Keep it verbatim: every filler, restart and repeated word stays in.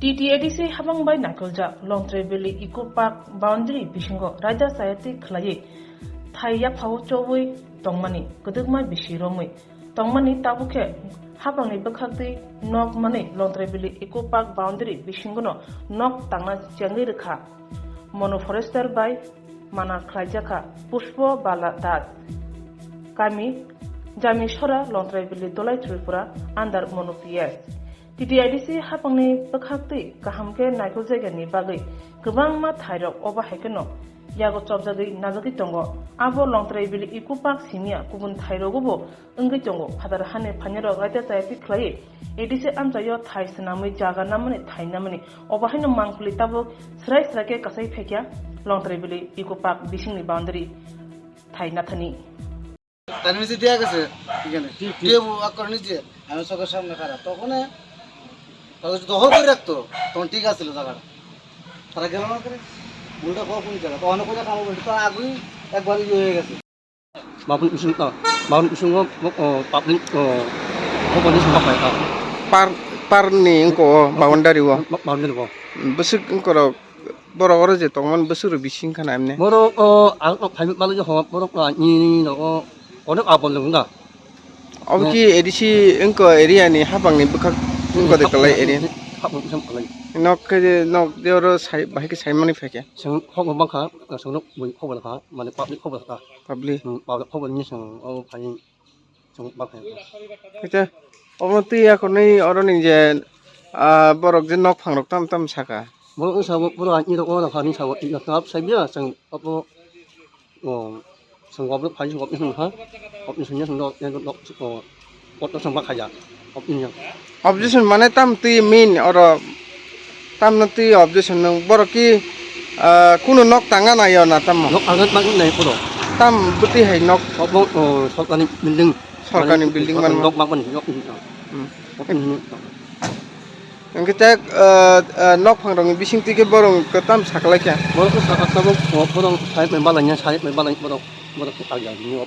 T T A D C habang bai naikoljak Longtrai Valley Eco Park boundary bisingo raida chayatwi khwlaiwi thai yaphao chobwi tongmani kwdwkma bisi romwi tongmani, tabuk khe hapangni bwkhaktwi nok manwi Longtrai Valley Eco Park boundary bisingono nok tangna chengwi rwkha. Mono Forester bai mana khlaijak kha Pushpo Bala Das, kami Jamisora, Longtrai Valley, Dolai Tripura, under Mono P S. T T I D C hapangni bwkhaktwi kaham khe naikol jaigani bagwi kwbangma thairok obo hai kheno yago chopjagwi najagwi tongo. Abo Longtrai Valley Eco Park simiya kubun thairogobo wngwi tongo. Phatar hani phainairok raida chayatwi khlaiwi A D C amchaio thai swnamwi jaga namani thai namani. Obo haino mangpili tabuk srai srai khe kasai phaikha Longtrai Valley Eco Park bisingni boundary thai nathani. তার নিচে দেয়া গেছে এখানে। ঠিক, ঠিক। টিএফও ওয়াক করে নিচে, আমি চোখের সামনে খারাপ। তখন তাকে দখল করে রাখতো, তখন ঠিক আছিল জায়গাটা। তারা গেল না করে, উল্টা কখন গেল? তখন করে খাওয়া বলছে, তার আগেই একবার ইয়ে হয়ে গেছে। Mabun usung, ah, mabun usung o, o, public, o, o, police ma pai, ah. Par, par ni wngkha o, boundary o. Ma-, boundary o. Bwswk wngkha rok, borok oro je tongmani bwswk rok bising khana emne. Borok o, ang o, phaimani bagwi ho, borok o, ni, ni, no, o, onek abon le wngkha. Obo ki A D C wngkha area ni hapang ni bwkhak wngkha de kalai area. Hapang usung kalai. Nok khe je, nok de oro sai, bahai khe saimani phaikha. Chwng hokbo bangkha, chwng nok bui hokbo kha, mane public hokbo kha. Public. Hmm, public hokbo ni chwng o phai chwng bangkha. Khe omo twi akhornwi oroni je, ah, borok je nokphang rok tam tam saka. Borok wngsa bo, borok ani rok o rok ani sabo, i rok sai biya chwng obo. O, chwng obo phai, obo wngkha, obo wngkha, chwng nok, nok, o, pot no chwng ma khaijak, obo wngkha. Objection mane tam twi min oro, tam no twi objection nung borok ki, ah, kunu nok tanga na yo na tamo? Nok tanga ma nai puro. Tam bwtwi hai nok? Obo, o, sorkar ni building. Sorkar ni building man. Nok ma ban nok. Hmm. Obo wngkha. Hwnkhe tak, ah, ah, nokphang rokni bisingtwi khe borok kwtam saklaikha. Borok khe sakha tabuk, o, borok side bai balai ya, side bai balai borok, borok khe kagya hwnwi o,